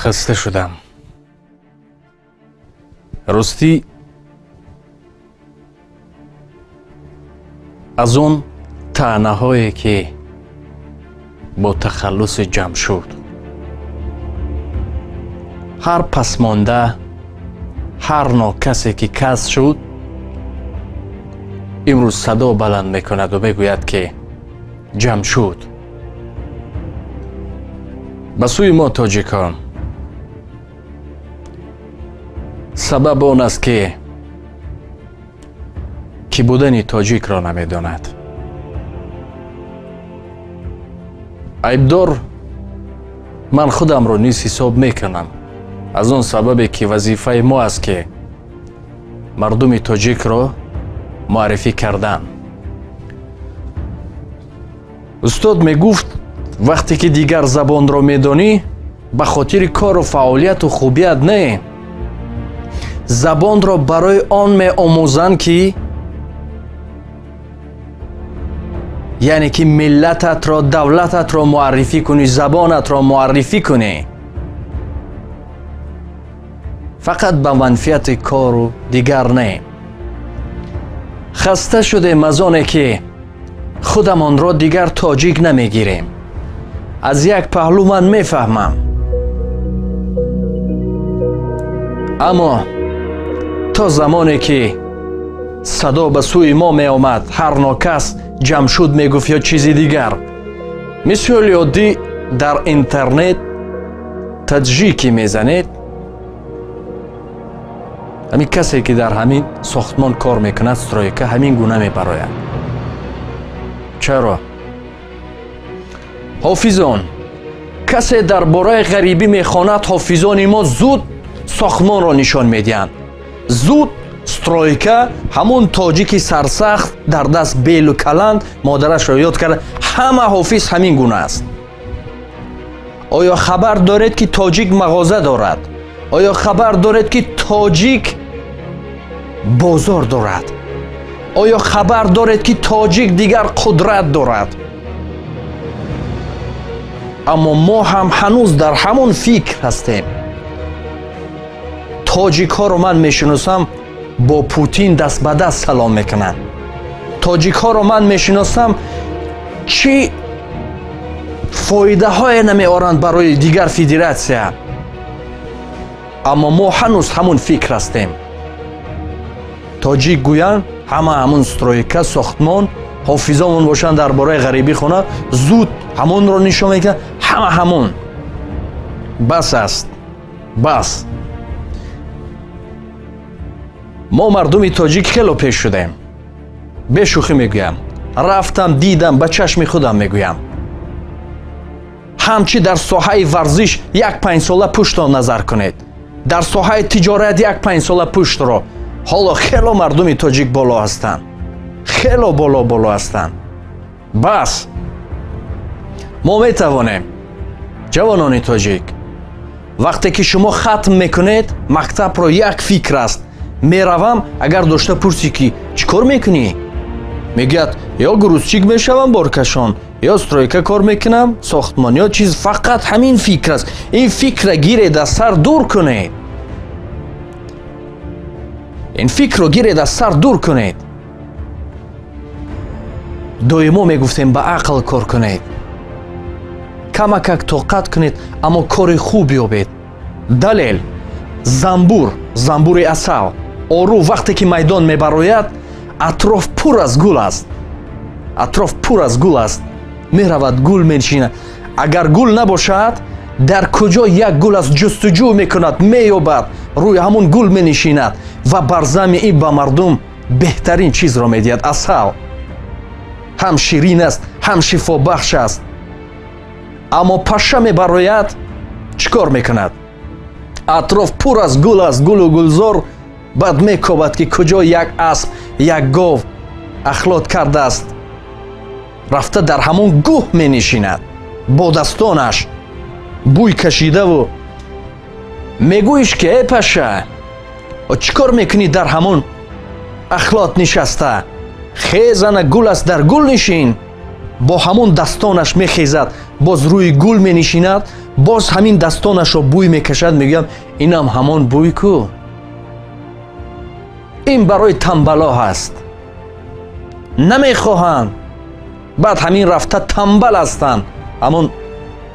Хаста шудам. Ростӣ, аз он таънаҳое, ки бо тахаллуси Ҷамшуд ҳар пасмонда, ҳар нокасе, ки кас шуд, имрӯз садо баланд мекунаду мегӯяд, ки Ҷамшуд ба сӯи мо, тоҷикон. Сабаб он аст, ки будани тоҷикро намедонад. Айбдор ман худамро низ ҳисоб мекунам, аз он сабабе, ки вазифаи мо аст, ки мардуми тоҷикро муаррифӣ кардан. Устод мегуфт, вақте ки дигар забонро медонӣ, ба хотири кору фаъолияту хубият не, забонро барои он меомӯзанд, ки яъне ки миллататро, давлататро муаррифӣ кунӣ, забонатро муаррифӣ кунӣ. Фақат ба манфиати кору дигар не. Хаста шудем аз оне, ки худамонро дигар тоҷик намегирем. Аз як паҳлӯ ман мефаҳмам, аммо то замоне, ки садо ба сӯи мо меомад, ҳар нокас Ҷамшуд мегуфт ё чизи дигар. Мисоли оддӣ, дар интернет таджики мезанед, ҳамин касе, ки дар ҳамин сохтмон кор мекунад, стройка, ҳамин гуна мебарояд. Чаро ҳофизон, касе дар бораи ғарибӣ мехонад, ҳофизони мо зуд сохтмонро нишон медиҳанд, зуд стройка, ҳамон тоҷики сарсахт, дар даст белу каланд, модарашро ёд карда. Ҳама ҳофиз ҳамин гуна аст. Оё хабар доред, ки тоҷик мағоза дорад? Оё хабар доред, ки тоҷик бозор дорад? Оё хабар доред, ки тоҷик дигар қудрат дорад? Аммо мо ҳам ҳанӯз дар ҳамон фикр ҳастем. Тоҷикҳоро ман мешиносам, бо Путин даст ба даст салом мекунанд. Тоҷикҳоро ман мешиносам, чӣ фоидаҳое намеоранд барои дигар федератсия, аммо мо ҳанӯз ҳамун фикр ҳастем. Тоҷик гӯянд, ҳама ҳамун стройка, сохтмон. Ҳофизомон бошанд, дар бораи ғарибӣ хона, зуд ҳамонро нишон мекунад, ҳама ҳамон. Бас аст, бас. Мо, мардуми тоҷик, хело пеш шудем. Бешӯхӣ мегӯям, рафтам, дидам, ба чашми худам мегӯям. Ҳамчи дар соҳаи варзиш як 5 сола пуштро назар кунед, дар соҳаи тиҷорат як 5 сола пуштро. Ҳоло хело мардуми тоҷик боло ҳастанд, хело боло боло ҳастанд. Бас, мо метавонем. Ҷавонони тоҷик, вақте ки шумо хатм мекунед мактабро, як фикр аст: меравам. Агар дошта пурсӣ, ки чӣ кор мекунӣ, мегӯяд: ё грузчик мешавам, боркашон, ё стройка кор мекунам, сохтмон, ё чиз. Фақат ҳамин фикр аст. Ин фикра гиред, аз сар дур кунед. Ин фикрро гиред, аз сар дур кунед. Доимо мегуфтем, ба ақл кор кунед, камакак тоқат кунед, аммо кори хуб ёбед. Далел: замбур, замбури асал ору, вақте ки майдон мебарояд, атроф пур аз гул аст, атроф пур аз гул аст. Меравад, гул менишинад. Агар гул набошад, дар куҷо як гул аст, ҷустуҷӯ мекунад, меёбад, рӯи ҳамон гул менишинад ва бар зами ин ба мардум беҳтарин чизро медиҳад: асал. Ҳам ширин аст, ҳам шифобахш аст. Аммо паша мебарояд, чӣ кор мекунад? Атроф пур аз гул аст, гулу гулзор. Баъд мекобад, ки куҷо як асп, як гов ахлот кардааст. Рафта, дар ҳамон гӯҳ менишинад, бо дастонаш бӯй кашидаву мегӯиш, ки: «Э паша, чӣ кор мекунӣ дар ҳамон ахлот нишаста? Хезана, гул аст, дар гул нишин». Бо ҳамон дастонаш мехезад, боз рӯи гул менишинад. Боз ҳамин дастонашро бӯй мекашад, мегӯям, инам ҳамон бӯй ку. Ин барои тамбало ҳаст, намехоҳанд. Баъд ҳамин рафта тамбал ҳастанд, ҳамон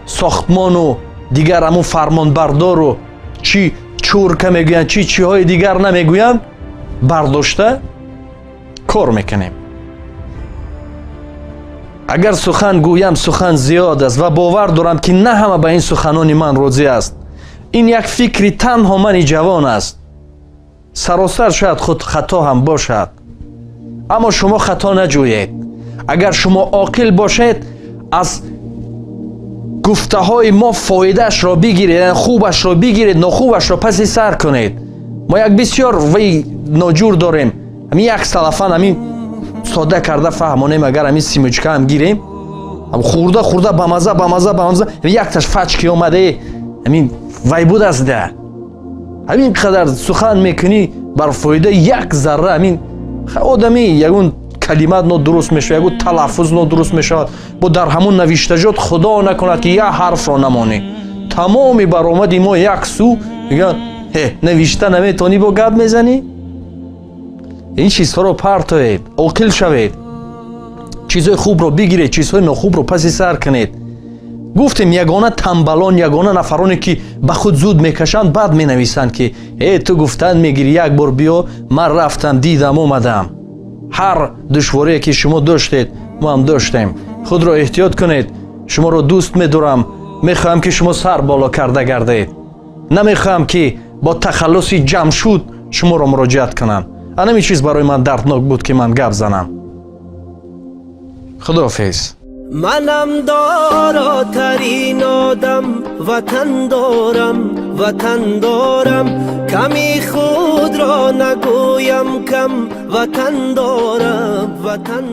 сохтмону дигар, ҳамон фармонбардору чӣ чурка мегӯянд, чӣ чиҳои дигар намегӯянд, бардошта кор мекунем. Агар сухан гӯям, сухан зиёд аст ва бовар дорам, ки на ҳама ба ин суханони ман розӣ аст. Ин як фикри танҳо мани ҷавон аст, саросар шояд худ хато ҳам бошад, аммо шумо хато наҷӯед. Агар шумо оқил бошед, аз гуфтаҳои мо фоидаашро бигиред, хубашро бигиред, нохубашро паси сар кунед. Мо як бисёр вай ноҷур дорем. Ҳамин як салафан, ҳамин сода карда фаҳмонем, агар ҳамин семечка ҳам гирем, хурда хурда, бамаза, бамаза, бамаза, якташ фачки омаде, ҳамин вай будаст да. Ҳамин қадар сухан мекунӣ бар фоида як зарра. Ҳамин одами ягон калимат нодуруст мешавад, ягон талаффуз нодуруст мешавад, бо дар ҳамон навиштаҷот, худо накунад, ки як ҳарфро намонӣ, тамоми баромади мо як су. Мегӯянд: «Ҳе, навишта наметонӣ, бо гап мезанӣ». Ин чизҳоро партоед, оқил шавед, чизҳои хубро бигиред, чизҳои нохубро паси сар кунед. Гуфтем, ягона тамбалон, ягона нафароне, ки ба худ зуд мекашанд, баъд менависанд, ки э, ту гуфтан мегирӣ, як бор биё. Ман рафтам, дидам, омадам. Ҳар душворие, ки шумо доштед, мо ҳам доштем. Худро эҳтиёт кунед. Шуморо дӯст медорам, мехоҳам, ки шумо сар боло карда гардед. Намехоҳам, ки бо тахаллуси Ҷамшуд шуморо муроҷиат кунам. Анами чиз барои ман дарднок буд, ки ман гап занам. Худоҳофиз. Манам доротарин одам, ватан дорам, ватан дорам. Ками худро нагӯям кам, ватан дорам, ватан.